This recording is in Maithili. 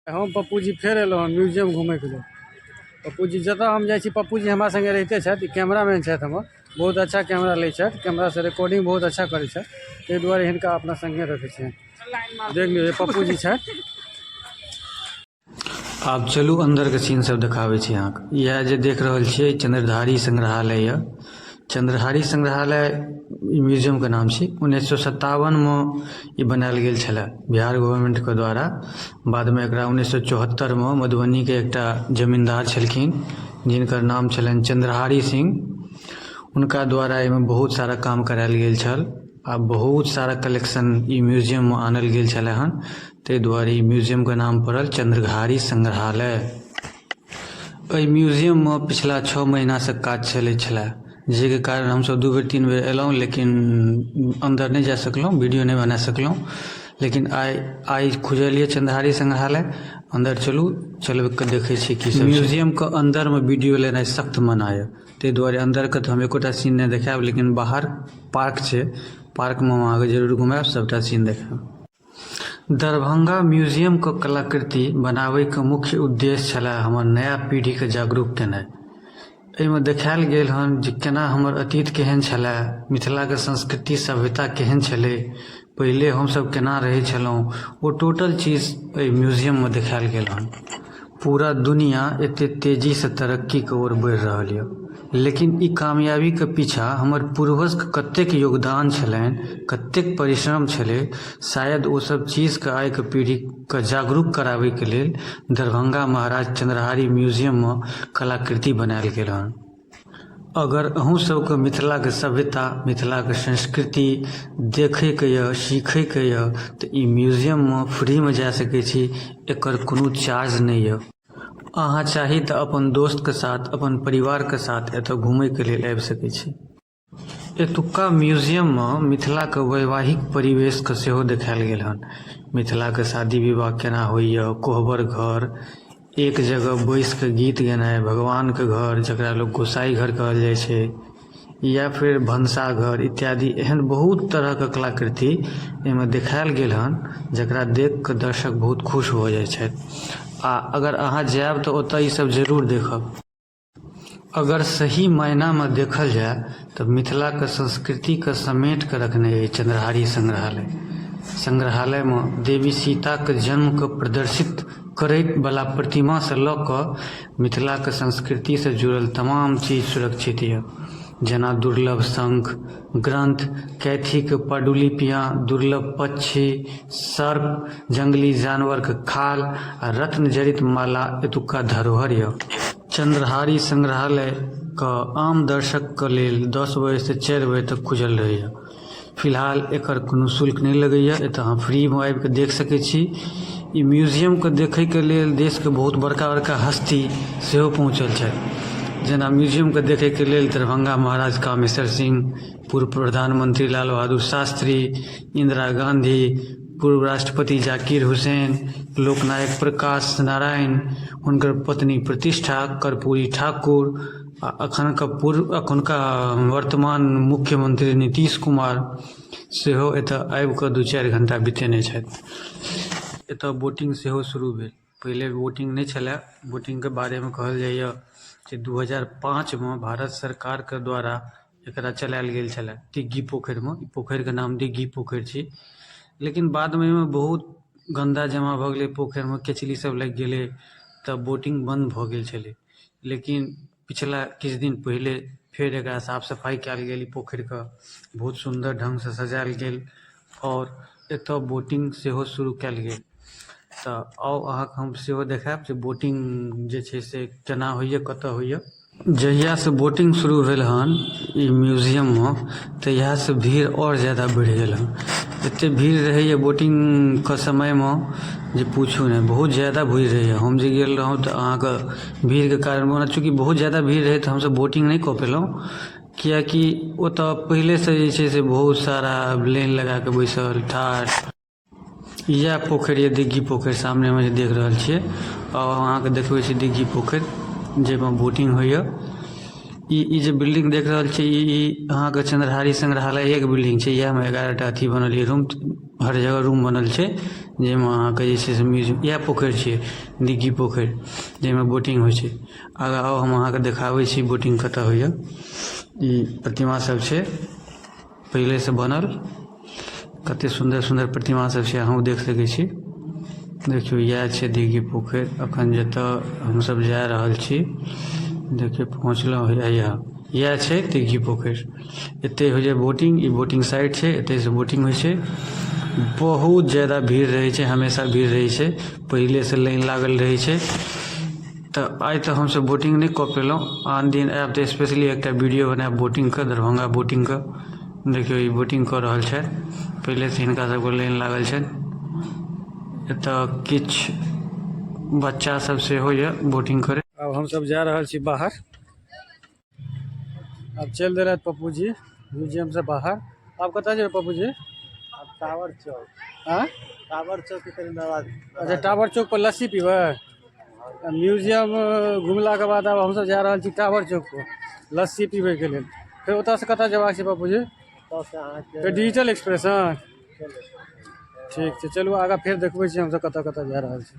हम पप्पू जी फेर एलहुँ हँ म्यूजियम घुमैके लेल। पप्पू जी जतऽ हम जाइ छी पप्पू जी हमरा सङ्गे रहिते छथि। ई कैमरामैन छथि हमर, बहुत अच्छा कैमरा लै छथि, कैमरासँ रिकॉर्डिंग बहुत अच्छा करै छथि, ताहि दुआरे हिनका अपना सङ्गे रखै छियनि। देख लियौ, पप्पू जी छथि। आब चलू अन्दरके सीन सब देखाबै छी अहाँके। इएह जे देख रहल छियै चन्द्रधारी संग्रहालय यऽ। चन्द्रहारी संग्रहालय ई म्यूजियमके नाम छी। 1957मे ई बनायल गेल छलै बिहार गवर्नमेन्टके द्वारा। बादमे एकरा 1974मे मधुबनीके एकटा जमीन्दार छलखिन जिनकर नाम छलनि चन्द्रहारी सिंह, हुनका द्वारा एहिमे बहुत सारा काम करायल गेल छल आ बहुत सारा कलेक्शन ई म्यूजियममे आनल गेल छलै हन। ताहि दुआरे ई म्यूजियमके नाम पड़ल चन्द्रहारी संग्रहालय। एहि म्यूजियममे पिछला 6 महीनासँ काज चलै छलै, जाहिके कारण हमसभ 2 बेर 3 बेर एलहुँ, लेकिन अन्दर नहि जा सकलहुँ, वीडियो नहि बना सकलहुँ। लेकिन आइ आइ खुजल यऽ चन्द्रहारी संग्रहालय। अन्दर चलू, चलि कऽ देखै छी की सब। म्यूजियमके अन्दरमे वीडियो लेनाइ सख्त मना यऽ, ताहि दुआरे अन्दरके तऽ हम एकोटा सीन नहि देखायब, लेकिन बाहर पार्क छै, पार्कमे हम अहाँके जरूर घुमायब, सभटा सीन देखायब। दरभंगा म्यूजियमके कलाकृति बनाबैके मुख्य उद्देश्य छलै हमर नया पीढ़ीके जागरूक केनाइ। एहिमे देखायल गेल हन जे केना हमर अतीत केहन छलै, मिथिलाके संस्कृति सभ्यता केहन छलै, पहिले हमसभ केना रहै छलहुँ, ओ टोटल चीज एहि म्यूजियममे देखायल गेल हन। पूरा दुनिया एते तेजीसँ तरक्कीके ओर बढ़ि रहल यऽ, लेकिन ई कामयाबीके पीछा हमर पूर्वजके कतेक योगदान छलनि, कतेक परिश्रम छलै, शायद ओ सब चीजके आइके पीढ़ीके जागरूक कराबैके लेल दरभंगा महाराज चन्द्रहारी म्यूजियममे कलाकृति बनायल गेल हन। अगर अहूँ सबके मिथिलाके सभ्यता, मिथिलाके संस्कृति देखैके यऽ, सीखैके यऽ, तऽ ई म्यूजियममे फ्रीमे जा सकै छी। एकर कोनो चार्ज नहि यऽ। अहाँ चाही तऽ अपन दोस्तके साथ, अपन परिवारके साथ एतऽ घुमैके लेल आबि सकै छी। एतुक्का म्यूजियममे मिथिलाके वैवाहिक परिवेशके सेहो देखायल गेल हन। मिथिलाके शादी विवाह केना होइए, कोहबर घर, एक जगह बैसिकऽ गीत गेनाइ, भगवानके घर जकरा लोक गोसाइ घर कहल जाइ छै, या फेर भनसाघर इत्यादि, एहन बहुत तरहके कलाकृति एहिमे देखायल गेल हन, जकरा देखिकऽ दर्शक बहुत खुश भऽ जाइ छथि। आ अगर अहाँ जायब तऽ ओतऽ ई सब जरूर देखब। अगर सही मायनामे देखल जाय तऽ मिथिलाके संस्कृतिके समेटिकऽ रखने अछि चन्द्रहारी संग्रहालय। संग्रहालयमे देवी सीताके जन्मके प्रदर्शित करैवला प्रतिमासँ लऽ कऽ मिथिलाके संस्कृतिसँ जुड़ल तमाम चीज सुरक्षित यऽ, जेना दुर्लभ शङ्ख, ग्रन्थ, कैथीके पाण्डुलिपियाँ, दुर्लभ पक्षी, सर्प, जङ्गली जानवरके खाल आ रत्न जड़ित माला एतुका धरोहर यऽ। चन्द्रहारी संग्रहालयके आम दर्शकके लेल 10 बजेसँ 4 बजे तक खुजल रहैए। फिलहाल एकर कोनो शुल्क नहि लगैए, एतऽ अहाँ फ्रीमे आबिकऽ देख सकै छी। ई म्यूजियमके देखैके लेल देशके बहुत बड़का बड़का हस्ती सेहो पहुँचल छथि, जेना म्यूजियमके देखैके लेल दरभंगा महाराज कामेश्वर सिंह, पूर्व प्रधानमंत्री लाल बहादुर शास्त्री, इन्दिरा गाँधी, पूर्व राष्ट्रपति जाकिर हुसैन, लोकनायक प्रकाश नारायण, हुनकर पत्नी प्रतिष्ठा कर्पूरी ठाकुर आ एखनका पूर्व एखुनका वर्तमान मुख्यमंत्री नीतीश कुमार सेहो एतऽ आबिकऽ 2-4 घण्टा बितेने छथि। एतऽ बोटिंग सेहो शुरू भेल। पहिले बोटिंग नहि छलै। बोटिंगके बारेमे कहल जाइए जे 2005मे भारत सरकारके द्वारा एकरा चलायल गेल छलै दिग्घी पोखरिमे। ई पोखरिके नाम दिग्घी पोखरि छी, लेकिन बादमे एहिमे बहुत गन्दा जमा भऽ गेलै, पोखरिमे केचली सब लागि गेलै, तऽ बोटिंग बन्द भऽ गेल छलै। लेकिन पिछला किछु दिन पहिले फेर एकरा साफ सफाइ कयल गेल, ई पोखरिके बहुत सुन्दर ढङ्गसँ सजायल गेल आओर एतऽ बोटिंग सेहो शुरू कयल गेल। तऽ आउ, अहाँके हम सेहो देखायब जे बोटिंग जे छै से केना होइए, कतऽ होइए। जहियासँ बोटिंग शुरू भेल हन ई म्यूजियममे, तहियासँ भीड़ आओर जादा बढ़ि गेल हन। एते भीड़ रहैए बोटिंगके समयमे जे पूछू नहि, बहुत जादा भीड़ रहैए। हम जे गेल रहौं तऽ अहाँके भीड़के कारण, ओना चूँकि बहुत जादा भीड़ रहै तऽ हमसब बोटिंग नहि कऽ पेलहुँ, किएकि ओतऽ पहिलेसँ जे छै से बहुत सारा लाइन लगाकऽ बैसल ठाढ़। इएह पोखरि यऽ दिग्घी पोखरि, सामनेमे जे देख रहल छियै। आओर अहाँके देखबै छी दिग्घी पोखरि जाहिमे बोटिंग होइए। ई ई जे बिल्डिंग देख रहल छियै, ई ई अहाँके चन्द्रहारी संग्रहालयेके बिल्डिंग छै। इएहमे 11टा अथी बनल यऽ रूम, हर जगह रूम बनल छै। जाहिमे अहाँके जे छै से म्यूजियम इएह पोखरि छियै दिग्घी पोखरि जाहिमे बोटिंग होइ छै। आगाँ आउ, हम अहाँके देखाबै छी बोटिंग कतऽ होइए। ई प्रतिमा सब छै पहिलेसँ बनल, कते सुन्दर सुन्दर प्रतिमा सब छै, अहूँ देख सकै छी। देखियौ, इएह छै दिग्घी पोखरि। अखन जतऽ हमसब जा रहल छी, देखियौ, पहुँचलहुँ। इएह इएह छै दिग्घी पोखरि। एतै होइ छै बोटिंग। ई बोटिंग साइट छै, एतैसँ बोटिंग होइ छै। बहुत जादा भीड़ रहै छै, हमेशा भीड़ रहै छै, पहिलेसँ लाइन लागल रहै छै। तऽ आइ तऽ हमसब बोटिंग नहि कऽ पेलहुँ। आन दिन आयब तऽ स्पेशली एकटा वीडियो बनायब बोटिंगके, दरभंगा बोटिंगके। देखियौ, ई बोटिंग कऽ रहल छथि, पहिलेसँ हिनका सबके लाइन लागल छनि। एतऽ किछु बच्चा सब सेहो यऽ बोटिंग करै। आब हमसब जा रहल छी बाहर। आब चलि देलथि पप्पू जी म्यूजियमसँ बाहर। आब कतऽ जेबै पप्पू जी? आब टावर चौक। आँय? टावर चौक के कनि दबाज। अच्छा, टावर चौक पर लस्सी पीबै। म्यूजियम घुमलाके बाद आब हमसब जा रहल छी टावर चौक पर लस्सी पीबैके लेल। फेर ओतऽसँ कतऽ जेबाक छै पप्पू जी? ओतऽसँ अहाँके फेर डिजिटल एक्सप्रेस। हँ, ठीक छै, चलू आगाँ। फेर देखबै छी हमसब कतऽ कतऽ जा रहल छी।